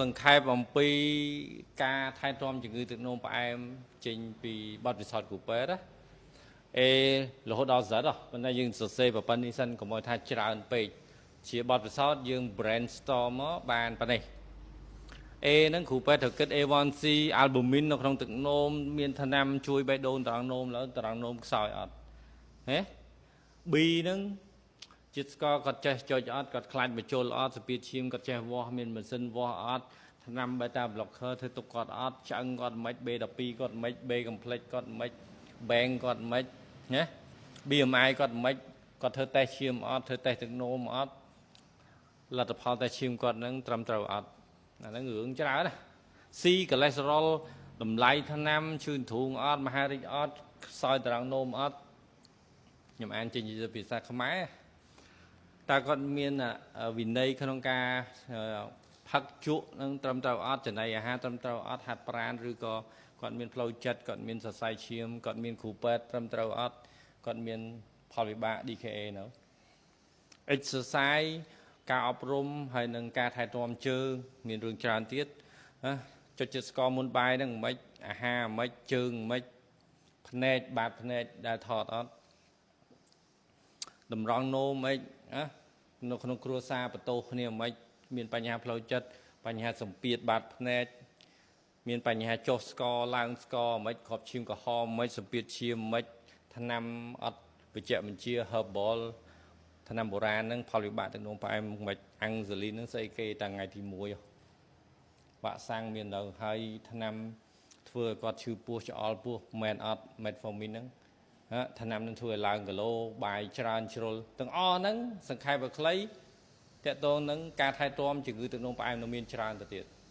សង្ខេបអំពីការថែទាំជំងឺទឹកនោមផ្អែមចេញពីបទពិសោធន៍គ្រូពេទ្យណា A រហូតដល់ Z ប៉ុន្តែយើងសរសេរប៉ុណ្្នេះសិនកុំឲ្យថាច្រើនពេកជាបទពិសោធន៍យើង brainstorm មកបានប៉ុណ្ណេះ A ហ្នឹងគ្រូពេទ្យត្រូវគិត A1C albumin នៅក្នុងទឹកនោមមានថ្នាំជួយបេះដូងត្រង់នោមឡើយត្រង់នោមខ្សោយអត់ហេ B ហ្នឹងជាតិស្ករគាត់ចេះចុចអត់គាត់ខ្លាចបញ្ជុលអត់សពាធឈាមគាត់ចេះវាស់មានម៉ាស៊ីនវាស់អត់ថ្នាំ beta blocker ធ្វើទុកគាត់អត់ឆ្អឹងគាត់មិន B12 គាត់មិន B complex គាត់មិន bank គាត់មិនណា BMI គាត់មិនគាត់ធ្វើតេស្តឈាមអត់ធ្វើតេស្តទឹកនោមអត់លទ្ធផលតេស្តឈាមគាត់នឹងត្រឹមត្រូវអត់អាហ្នឹងរឿងច្រើនណា C cholesterol តម្លៃថ្នាំឈឺទ្រូងអត់មហារីកអត់ខ្សោយត្រង់នោមអត់ខ្ញុំអានចេញជាភាសាខ្មែរតើគាត់មានវិន័យក្នុងការផឹកជក់នឹងត្រឹមត្រូវអត់ចំណីអាហារត្រឹមត្រូវអត់ហាត់ប្រាណឬក៏គាត់មានផ្លូវចិត្តគាត់មានសរសៃឈាមគាត់មានគ្រូពេទ្យត្រឹមត្រូវអត់គាត់មានផលវិបាក DKA នៅ exercise ការអប់រំហើយនឹងការថែទាំជើងមានរឿងច្រើនទៀតណាចុចជាតិស្ករមុនបាយហ្នឹងមិនអាហារមិនជើងមិនភ្នែកបាតភ្នែកដែលថតអត់តម្រង់នោមមិនណានៅក្នុងគ្រួសារបន្ទោសគ្នាមិនមានបញ្ហាផ្លូវចិត្តបញ្ហាសម្ពាធបាតភ្នែកមានបញ្ហាចុះស្ករឡើងស្ករមិនគ្រាប់ឈាមក្រហមមិនសម្ពាធឈាមមិនថ្នាំអត់បច្ចៈបញ្ជា herbal ថ្នាំបុរាណហ្នឹងផលវិបាកទឹកនោមផ្អែមមិនអាំងសូលីនហ្នឹងស្អីគេតាំងថ្ងៃទី1វ៉ាក់សាំងមាននៅហើយថ្នាំធ្វើឲ្យគាត់ឈឺពោះច្អល់ពោះមែនអត់ metformin ហ្នឹងថ្នាំនឹងធ្វើឲ្យឡើងគីឡូបាយច្រើនជ្រុលទាំងអស់ហ្នឹងសង្ខេបឲ្យខ្លីតកតងនឹងការថែទាំជំងឺទឹកនោមផ្អែមនៅមានច្រើនទៅទៀត។